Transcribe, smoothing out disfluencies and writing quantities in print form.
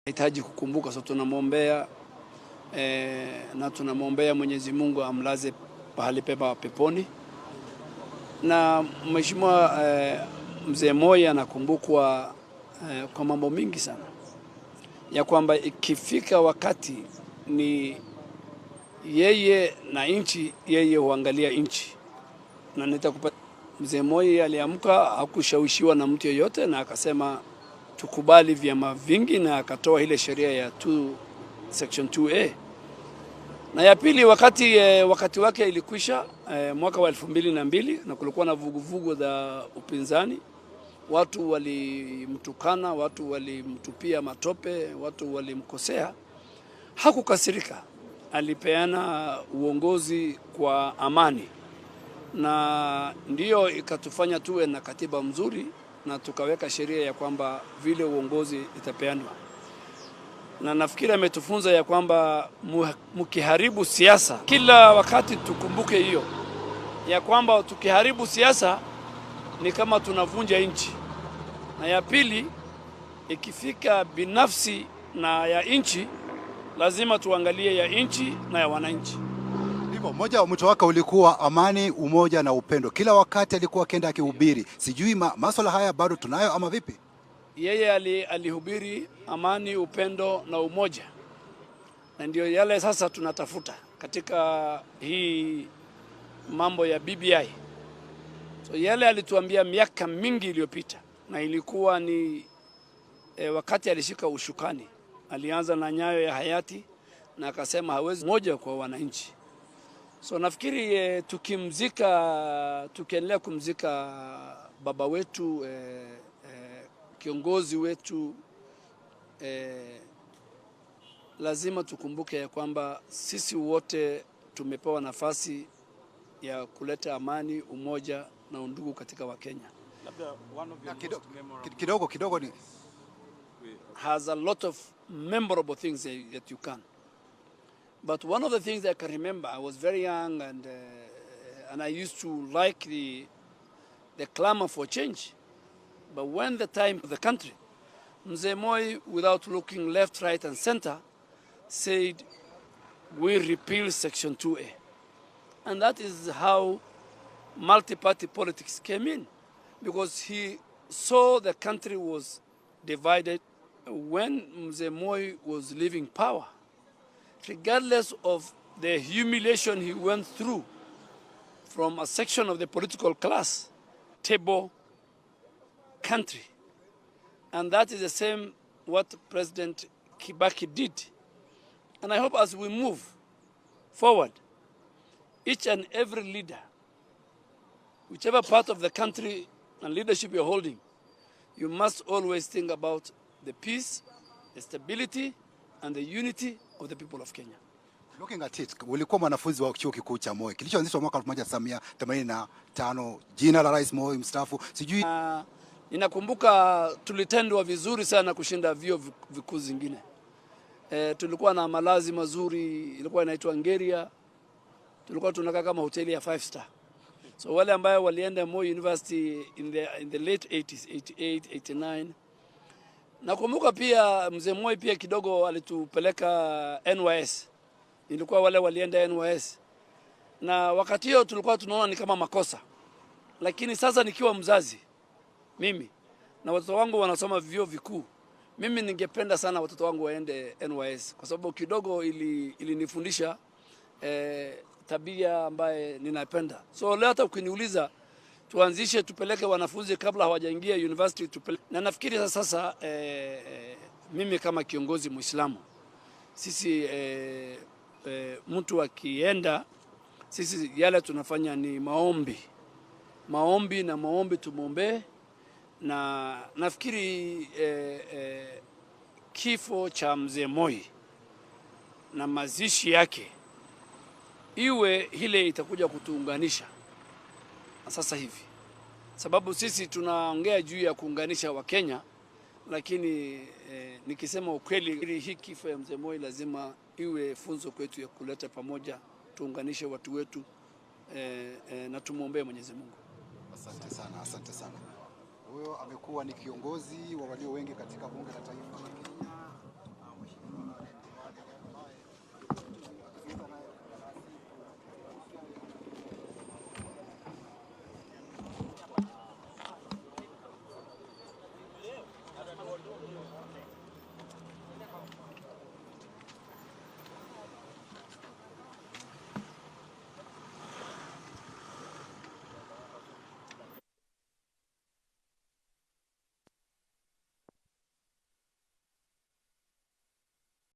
Hitaji kukumbuka, so tunamwombea na tunamwombea Mwenyezi Mungu amlaze pahali pema peponi. Na Mheshimiwa Mzee Moi anakumbukwa kwa mambo mingi sana, ya kwamba ikifika wakati ni yeye na nchi, yeye huangalia nchi, na nitakupa Mzee Moi aliamka, hakushawishiwa na mtu yeyote, na akasema tukubali vyama vingi, na akatoa ile sheria ya 2 section 2A. Na ya pili, wakati wake ilikwisha mwaka wa 2002, na kulikuwa na vuguvugu za upinzani. Watu walimtukana, watu walimtupia matope, watu walimkosea. Hakukasirika, alipeana uongozi kwa amani, na ndiyo ikatufanya tuwe na katiba mzuri na tukaweka sheria ya kwamba vile uongozi itapeanwa. Na nafikiri ametufunza ya kwamba mkiharibu siasa, kila wakati tukumbuke hiyo ya kwamba tukiharibu siasa ni kama tunavunja nchi. Na ya pili, ikifika binafsi na ya nchi, lazima tuangalie ya nchi na ya wananchi. Ndivyo, mmoja wa mwito wake ulikuwa amani, umoja na upendo. Kila wakati alikuwa akienda akihubiri. Sijui maswala haya bado tunayo ama vipi? Yeye alihubiri amani, upendo na umoja, na ndio yale sasa tunatafuta katika hii mambo ya BBI. So yale alituambia miaka mingi iliyopita, na ilikuwa ni wakati alishika ushukani, alianza na nyayo ya hayati na akasema hawezi moja kwa wananchi. So nafikiri tukiendelea kumzika baba wetu, kiongozi wetu, lazima tukumbuke ya kwamba sisi wote tumepewa nafasi ya kuleta amani, umoja na undugu katika Wakenya. Na kidogo kidogo ni Has a lot of memorable things that you can. But one of the things I can remember, I was very young and I used to like the clamor for change. But when the time of the country, Mzee Moi, without looking left, right, and center, said, "We repeal Section 2A." And that is how multi-party politics came in, because he saw the country was divided. When Mzee Moi was leaving power, regardless of the humiliation he went through from a section of the political class, table country. And that is the same what President Kibaki did. And I hope as we move forward, each and every leader, whichever part of the country and leadership you're holding, you must always think about the peace, the stability, and the unity of the people of Kenya. Looking at it, ulikuwa mwanafunzi wa chuo kikuu cha Moi kilichoanzishwa mwaka 1985, jina la Rais Moi mstaafu. Sijui Ninakumbuka tulitendwa vizuri sana kushinda vyuo vikuu zingine. Tulikuwa na malazi mazuri, ilikuwa inaitwa Ngeria. Tulikuwa tunakaa kama hoteli ya five star. So wale ambayo walienda Moi University in the late 80s, 88, 89. Nakumbuka pia Mzee Moi pia kidogo alitupeleka NYS. Ilikuwa wale walienda NYS. Na wakati hiyo tulikuwa tunaona ni kama makosa. Lakini sasa nikiwa mzazi mimi na watoto wangu wanasoma vyuo vikuu, mimi ningependa sana watoto wangu waende NYS kwa sababu kidogo ilinifundisha tabia ambaye ninapenda. So leo hata ukiniuliza tuanzishe tupeleke wanafunzi kabla hawajaingia university tupeleke. Na nafikiri sasa mimi kama kiongozi Muislamu, sisi mtu akienda, sisi yale tunafanya ni maombi, maombi na maombi, tumwombee. Na nafikiri kifo cha Mzee Moi na mazishi yake iwe ile itakuja kutuunganisha na sasa hivi, sababu sisi tunaongea juu ya kuunganisha Wakenya, lakini nikisema ukweli, hii kifo ya Mzee Moi lazima iwe funzo kwetu ya kuleta pamoja, tuunganishe watu wetu na tumwombee Mwenyezi Mungu. Asante sana, asante sana. Huyo amekuwa ni kiongozi wa walio wengi katika Bunge la Taifa la Kenya.